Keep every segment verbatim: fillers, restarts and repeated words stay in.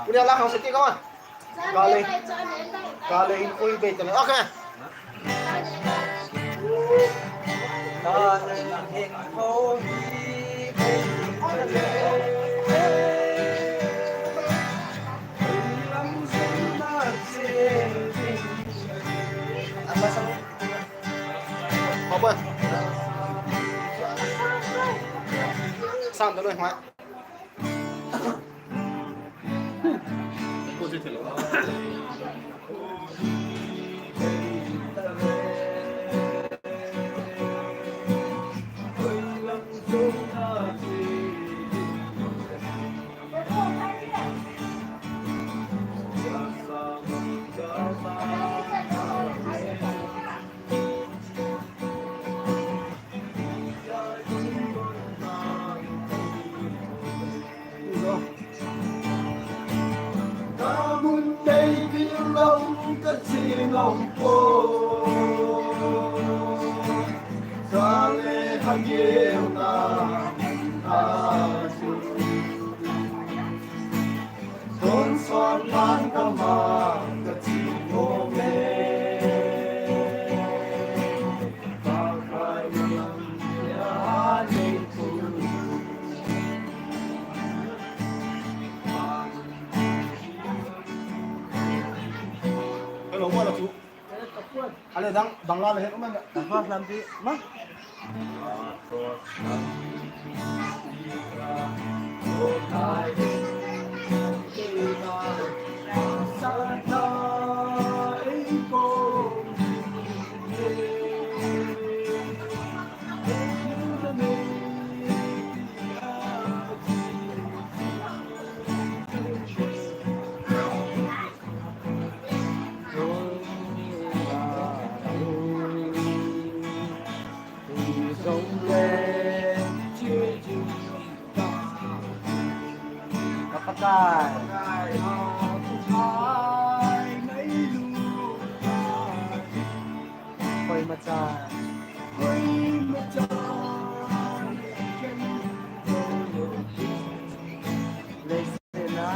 Uria la khang seti ka ma. Ka le, ka le in koi bei ta le. Okay. Sang ta lo mai. Hello, mo la chu. Ale dang, dang la le het um em. Dang la lam ti ma. Ka Pakai. Koima chan. Leiset a.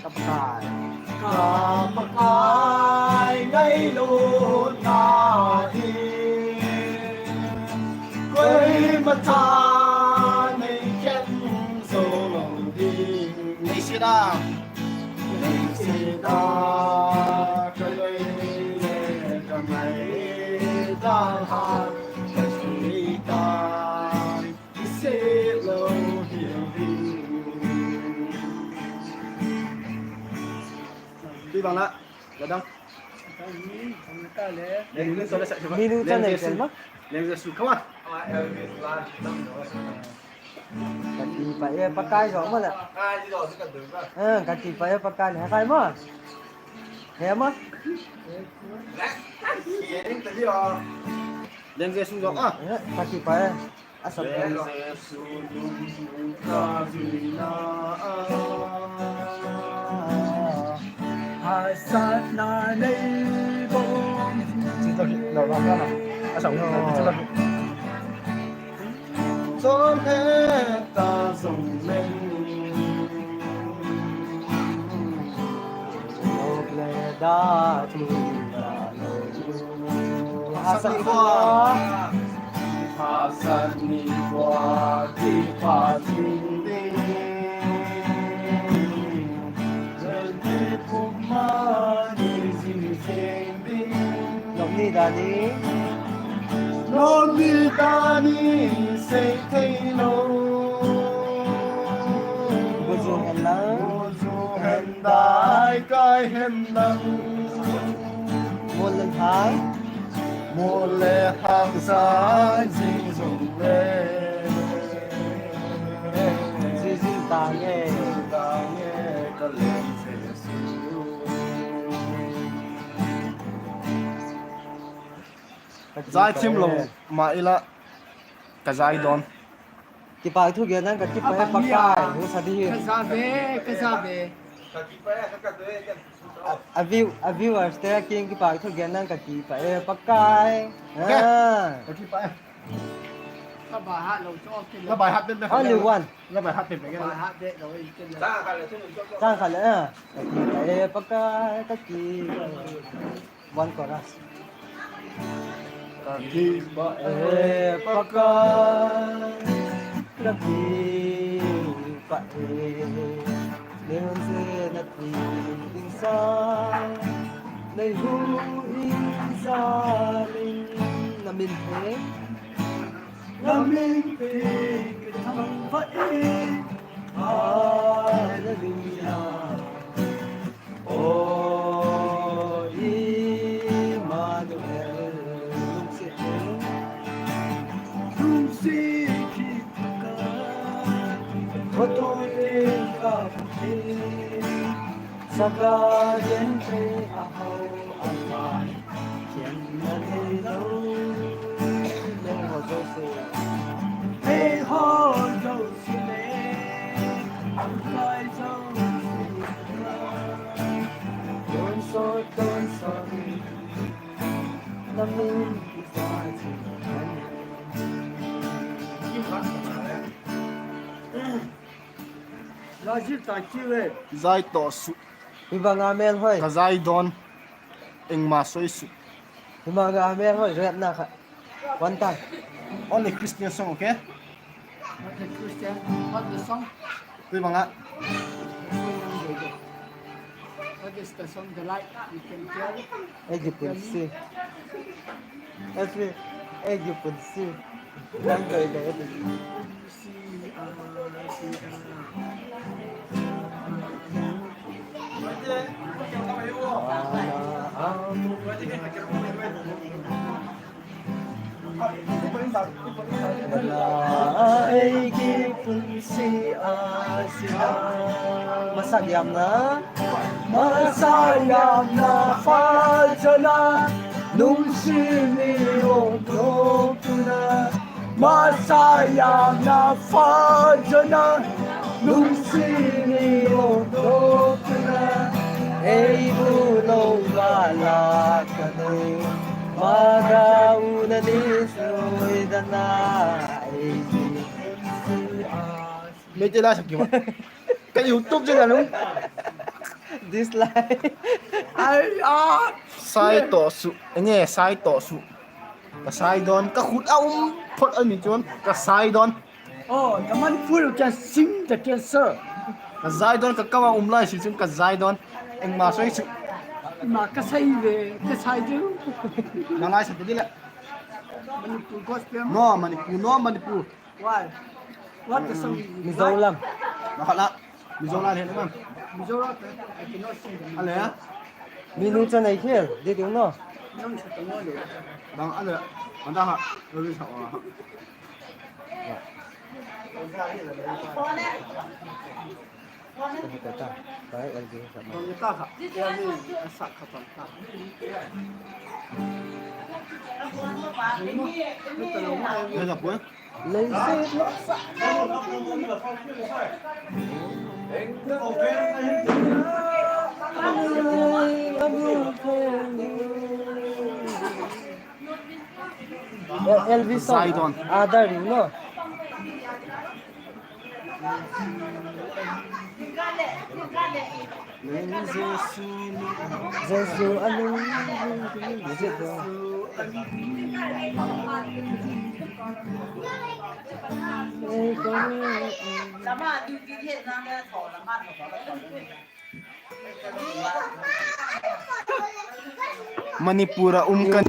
Ka Pakai. Ka Pakai ngailutna hi koima chan nei khen zo lo ding. Leiset a, leiset a ka lei le ka ngai dalha ka zui ta. Ti bang la, la dang. Minu channel tel ma. Leng Jesu, come on. Ka ti pa e, Pakai zo ma la. Eh, ka ti pa e, Pakai le, Pakai ma. He ma. Leng Jesu zo a. Eh, ka ti pa e. A sa. Hasatna nei bawm. Chi to hi, lo la ka na. A sa, chi to hi. Chon he ta zong leng. Haksat ni khua, haksat ni khua, kipâk ding, zel ti pum ma ni zing theng ding. Lawm ni dan in, lawm ni dan in sei thei lo. Buzu hen lang, buzu hen dai kai hen lang. Mual le hang, mual le hang zai zing zung le. Zing zing ta nge, zing ta nge ka leng Jesu. Zai thim lo ma ila ka zai dawn. Kipâk thu gen nang ka kipâk e Pakai, hu sa di hi. Ka za ve, ka za ve. A, a view, a viewers te kiang kipâk thu gen nang ka kipâk e Pakai. Okay. Ah. Ka kipâk e. Ka bai hat lo chu, okay. La bai hat pen pen. Only one. La bai hat pen pen. Bai hat pen lo, eh. Chang khat le, ah. Ka kipâk e Pakai, ka kipâk e. One chorus. Ka kipâk e Pakai, ka kipâk e. Nei hun se na ti ding sa, nei hu in sa ling na min theng. Na min theng ka thangvâk e. Hallelujah. O Immanuel, lungsiat in, lungsiat hi ka, khawtui in ka phi, saka gen pe a hau a mai, thiamna nei lo, leng haw zosia, leng haw zosia le, a kai zosia. Zai tawh suh. Hi bang a mêl hoi. Ka zai dawn. Engma soi suh. Hi bang a mêl hoi, repna kha. One time. Only Christian song, okay? Only Christian. What the song? Hi bang a. What is the song? The light. You can tell. Ei gi pun si. Ei gi, ei gi pun si. Nang doi doi. Ei gi pun si a si a. Masa giamna, masa giamna pha chana, nungsi ni lo to tuna. Masa giamna pha chana, nungsi ni lo to tuna. Ei bu lo ba la ka lo, ma ga u na ni soi da na, ei gi pun si a. Meitei la sak ki ma. Ka YouTube channel um. Dislike. Ai a. Sai tawh suh. Enge sai tawh suh. Ka sai dawn. Ka khut a um phot a ni chun. Ka sai dawn. Oh, the Manipur can sing the cancer. Ka zai dawn, ka kam a um lai si chun ka zai dawn. Engma soi suh. Ma ka sai ve, ka sai diu. Nang lai sa di le. Manipur gospel. No, Manipur, no, Manipur. Why? What the song you Mizoram. Like? Mizoram he na. Mizoram, I cannot sing the Mizoram. Ale. Minu cha nei khel, di diu no. Nang sa tang no le. Bang ale. Anda ha. Lo sa wa. Ka hita ta, ka L B ka ma. Ka hita kha, ya ni a sak kha pan ta. Hei la pui. Lei se. L B song. Zai dawn. Other, you know. Jesu a lung, Jesu. Manipur ah um kan.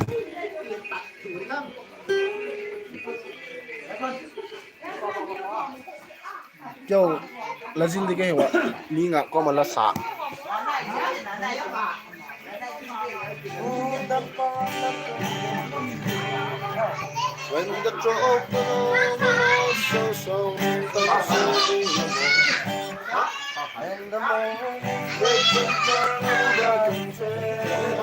Keu, la zil ding ka hi ua, mi nga kawm a la sa. When the trouble so, so, so, and the morning breaks and turn dark and fair,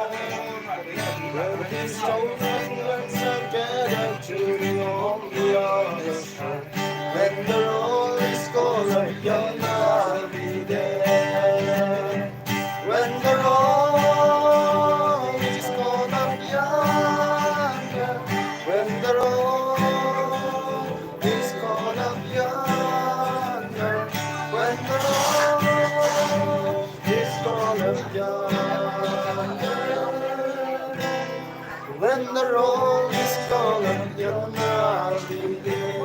when the storm and winds are gathered to me on the other side. When the roll is called up yonder, I'll be there. When the roll is called up yonder, when the roll is called up yonder, when the roll is called up yonder, when the roll is called up yonder, I'll be there.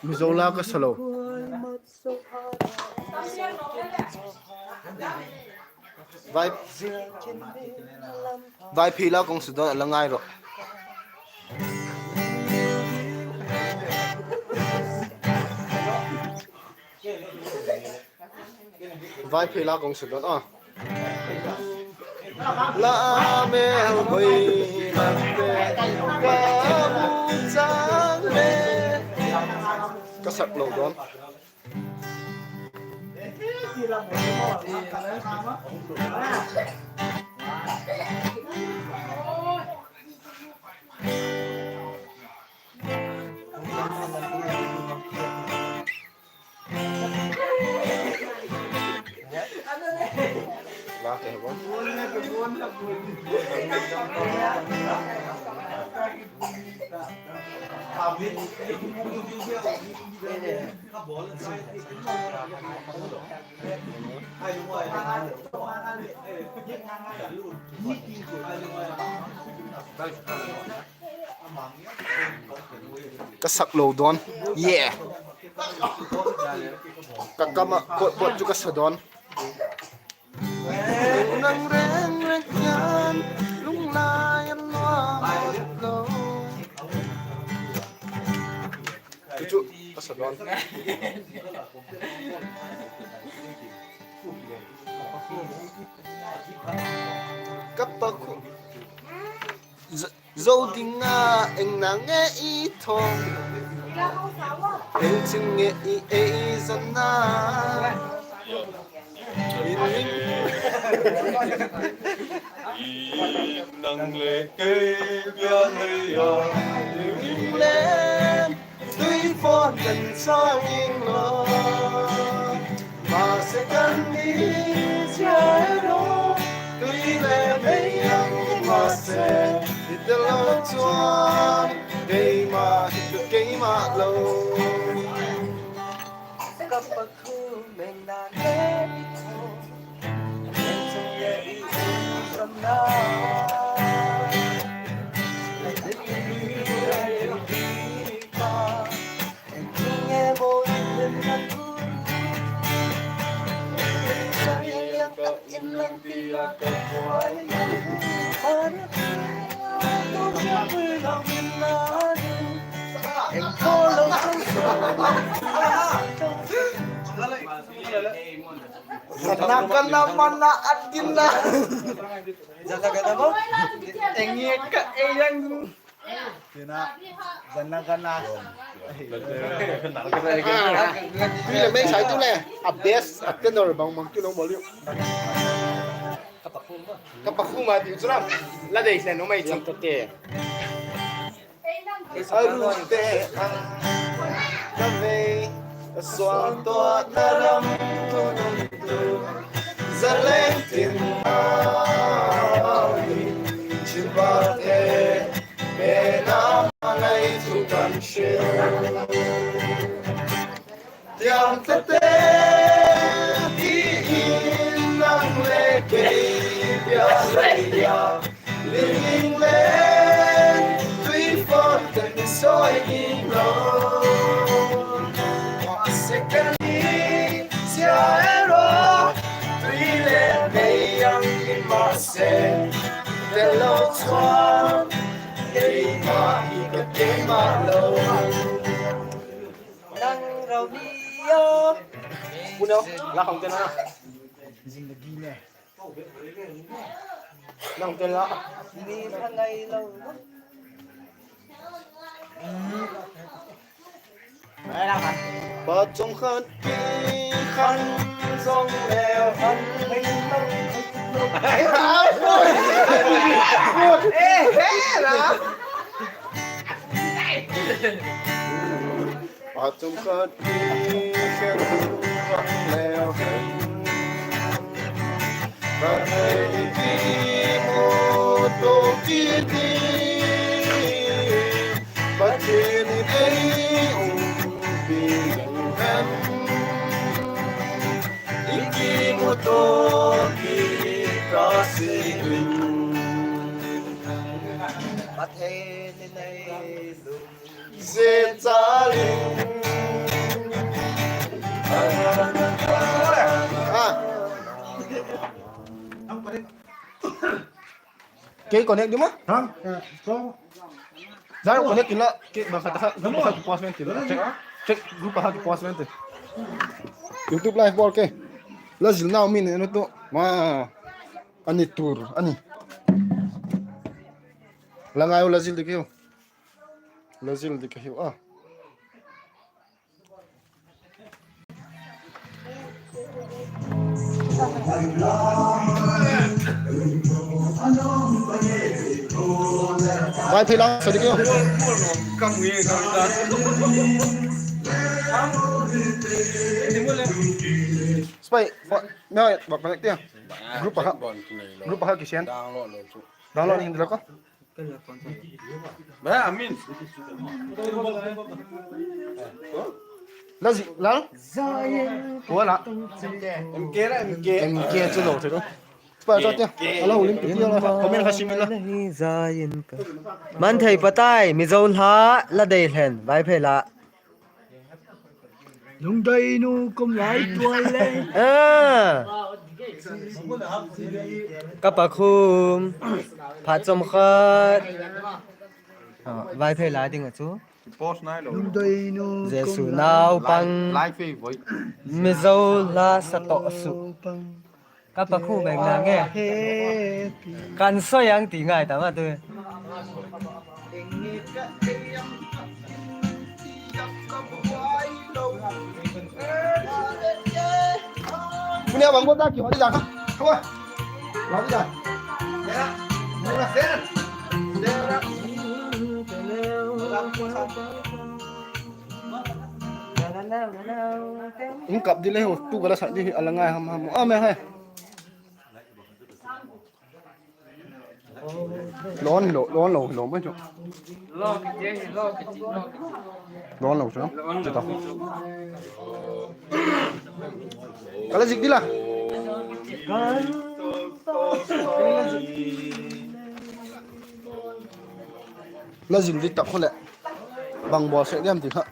Mizo la ka sa lo. Vai, Vaiphei la kong sa dawn a la ngai ro. Vaiphei la kong sa dawn a. La mel hoi lam te ka mu chang le. Ka sak lo dawn. Ka sak lo dawn. Yeah. Ka kam ah kot kot chu ka sa dawn. Nang reng reng hian lunglai an nuam lo. Chu chu ka sa dawn. Ka pa khu. Zo ding a eng nang nge i thawm, eng chin nge i ei zan a. I nang le kei bia nei a, i lim le tui fawn kan sa ing lo. Mahse kan ni zia lo, tui le mei ang ni mahse, i tel lo chuan keima hi tu keima lo. Ka pathum eng dan le i thaw, eng chin nge i ei zan a. Zana kana mana atina. Zana kana mo. Engi ka eyang. Tina, zana kana. Tui le mei sai tu le. A best, a tenor bang bang tu nong bol u. Ka pakhum a tiu chu lam. La dei sen no mai chang ta te. A ru te a. Ka vei. A sual to a ta ram tu tu. Zaleng tin a. Ling le tui fon ten soi ding lo. Second ni sia ero, tui le mei ang in ma se, te lo chuan, keima hi ka keima lo. Nang rau ni a. Pu neu, la khong te na. Zindagi le. Nang te la. Ni kha ngai lo. Pa chawm khat pi khan zawng leu khan. Eh, he la. Pa chawm khat pi khan zawng leu khan. Ka thei ki mu to ki ti. Pathian in ei umpi lo hen, i kimu to ki ka si in. Pathian in ei lungsiat chal in. Ah. Kei connect di ma? Ha? Zan connect inla, kei bang khat kha, group kha post ven ti. Check, check group kha post ven ti. YouTube live bawl kei. La zil nau min en u tu. Ma. Ani tur, ani. La ngai u la zil di keu. La zil di ka hiu a. Vai phei la, sa di keu. Spai, ba, na, ba, ba, tia. Group a ha. Group a ha kisian. Download ding lo ko. Ba, amin. La zi, la. Wala. M K la, M K. M K chu lo chu. Pa cha tia. Ala ulim pi tia la. Comment kha sim la. Man thei pa tai, Mizo hla la dei hlen, Vaiphei la. Lungdainu kum lai tual le. Ah. Ka pakhum. Phat chawm khat. Ah, Vaiphei la ding a chu. Lungdainu Jesu kum lai naupang. Mizo hla sa tawh su. Ka pakhu beng na nge. Kan soi ang ti ngai ta ma tu. Punia bang bota ki hodi da ka. Kawa. Hodi da. Ing kap di le ho tu ka la sak di a la ngai ham ham. A me hai. Lon lo, lon lo, lo mai chu. Lon lo chu. Chu ta. Ka la zik di la. La zin di tak kho le. Bang bawl sek diam ti kha.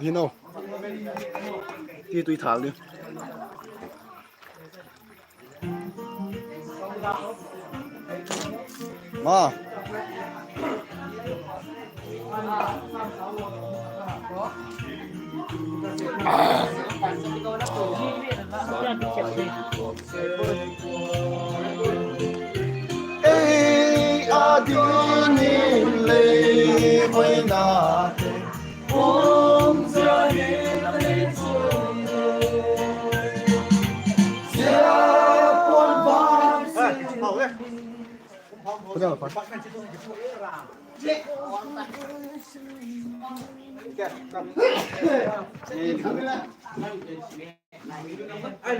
Hi no. Ti tui thal di. Ma. Ei a dingin lei hoina te um zia hi. Zia puan bang.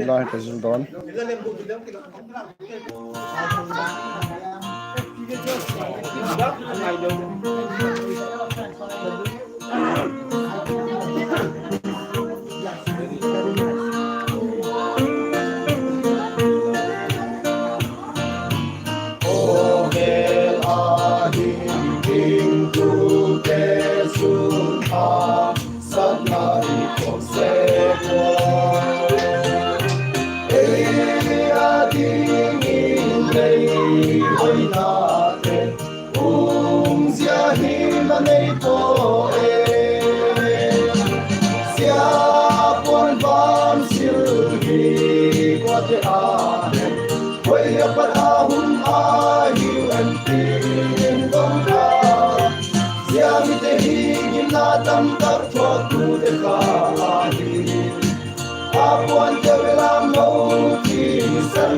Lai ka zil dawn.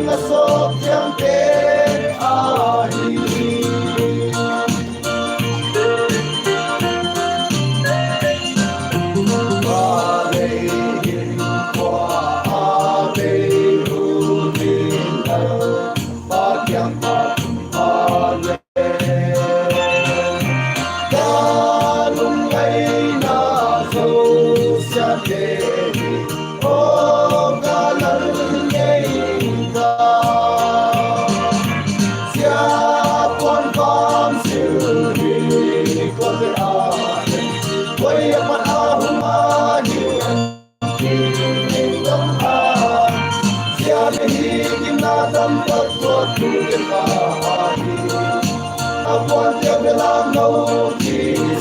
a sawp thiangte ahi. Pa lei hin khua a bei ru ding a, Pa kiang pat a le ka lungngaina zosia te hi, aw ka lal ngei ta. Sia puan pam sil hi, kote a, koi a pat a hung ahi. Sia mi hi gimna tam tak tuak tu te kha ahi. A puan te belam lo ti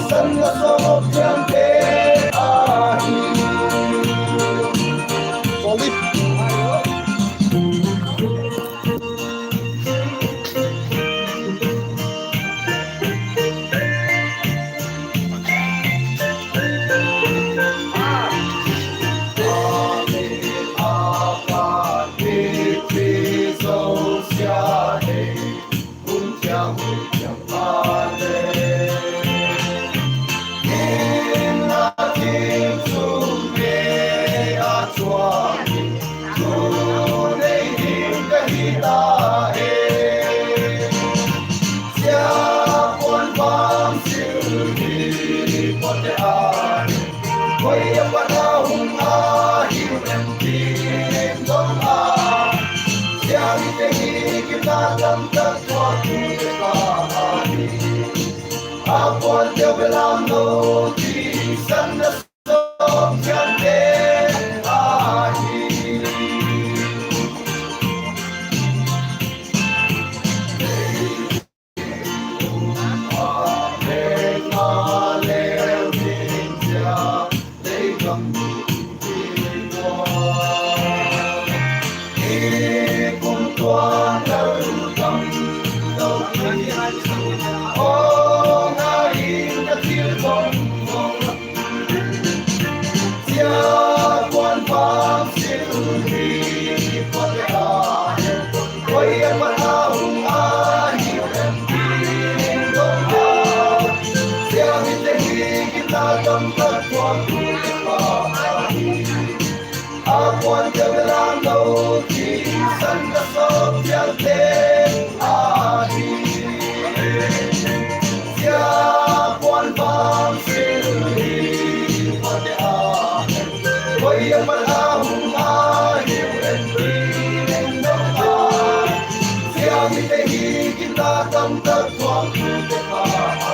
san na sawp thiangte ahi. Solid. A puan te belam lo ti san na sawp thiangte ahi. A puan te belam lo ti san na sawp thiangte ahi. Sia puan pam sil hi, kote a, koi a pat a hung ahi em ti leng dong a. Sia mite hi gimna tam tak tuak tu te kha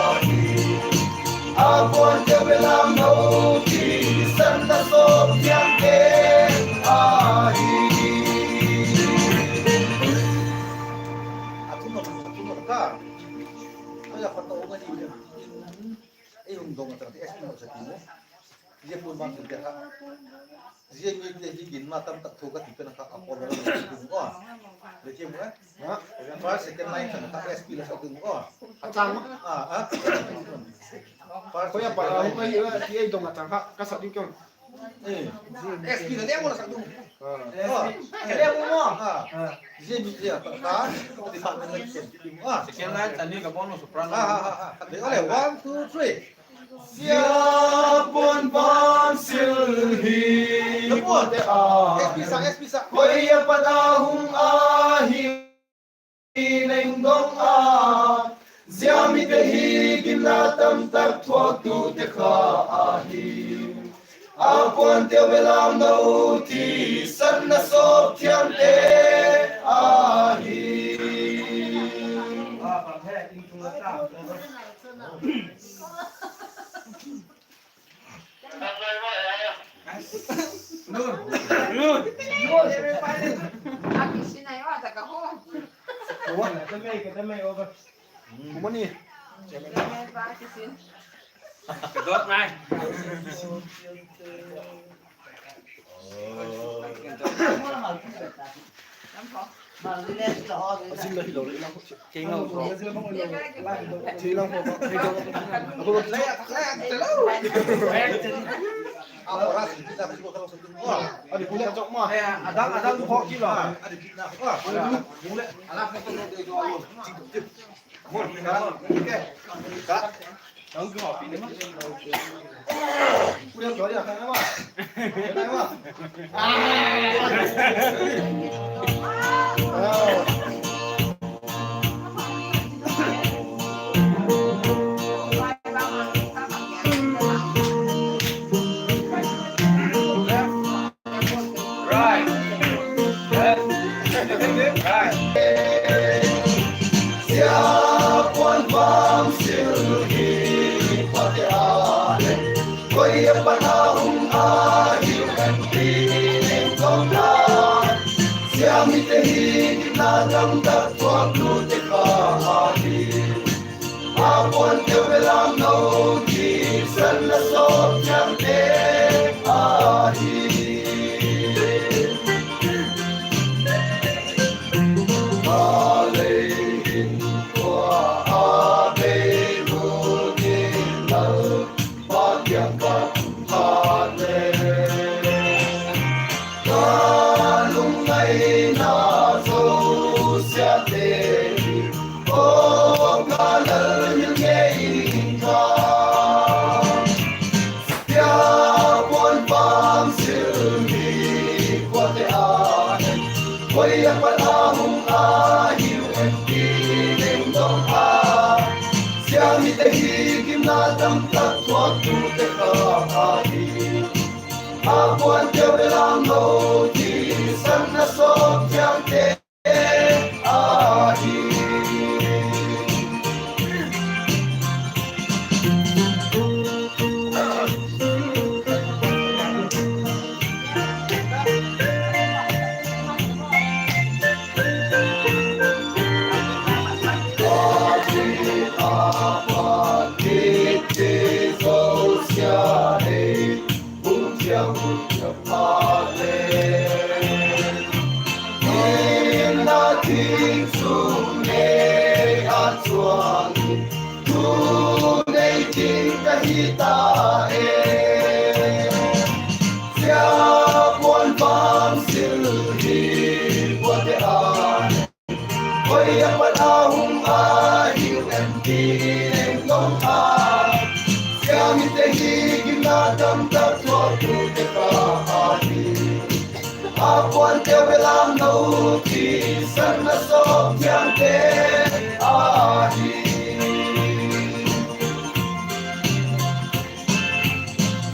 ahi. A puan te belam lo ti san na sawp thiangte ahi. A thum lo, a thum lo ka. A la phat to ka ni. Ei hung dong a chang ti S P lo sa ti mo. Zia puan bang ti te kha. Zia mite hi gimna tam tak thu ka ti pen kha a pawl lo ding a. Le ti mo e. Ha? First, second line kha ka S P la sa ding a. A chang. A, a. First, second line. Koi a pat a hung ahi ti ei dong a chang kha ka sa ding keng. Eh. S P la le mo la sa ding. Ah. Eh. Le mo mo. Ah. Zia mi zia ta ka. Ti kha ka le ken ti mo. Second line ani ka bon lo soprano. Ha, ha, ha, ha. Ka le one, two, three. Zia puan ban sil hi. Ka puan te a. S P sa, S P sa. Koi a pat a hung ahi leng dong a. Zia mite hi gimna tam tak thuaktu te kha ahi. A puan te belam lo ti san na sawp thiangte ahi. A dang, a dang kho kilo. Right. Left. Right. Sia puan bang sil hi pate a le, koi a pat a hung ahiu em ti ning dong a. Sia mite hi gimna dam tak thuak tute kha ahi. A puan teu belam no, thisan a sawp thiangte ahi. A lei in khua a bei mu ding Lalpa kiang ka phat le, ka lungngaina zosiate hi, aw ka Lal, hil ngei in ka. Sia puan bang sil hi pate a le, koi a pat a hung ahiu em ti ning dong a. Sia mite hi gimna dam tak thuak tute kha ahi. A puan teu belam no, thisan a sawp thiangte ahi. Hung thiam, hung thiam phat le, hinna thing chung nei a chuang, thu nei ding ka hi ta e. Sia puan bang sil hi pate a, koi a pat a hung ahiu em ti ning dong a. Sia mite hi gimna dam tak thuak tute kha ahi. A puan teu belam no, thisan a sawp thiangte ahi.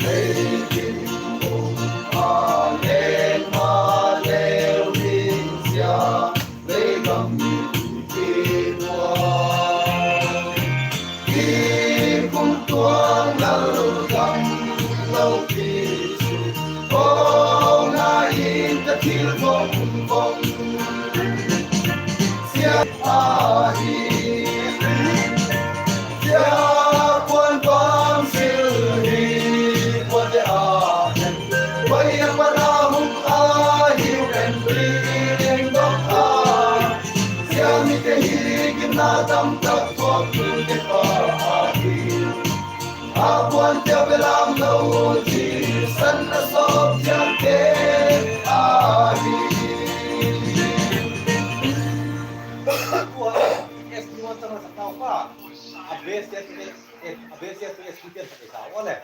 Leitin um a leng maleu in sia, lei gam mipi ua, i kumtuang lalgam lopi chu, aw ngai in ka thil vong vong. Sia ahi, sia puan bang sil hi pate a, koi a pat a hung ahiu em ti ning dong a. Sia mite hi gimna dam tak thuak tute kha ahi. A puan teu belam no, thisan a sawp thiangte ahi. Tua S P one channel sa tau pa. A best S P, eh, a best S P S P ten sa tau le.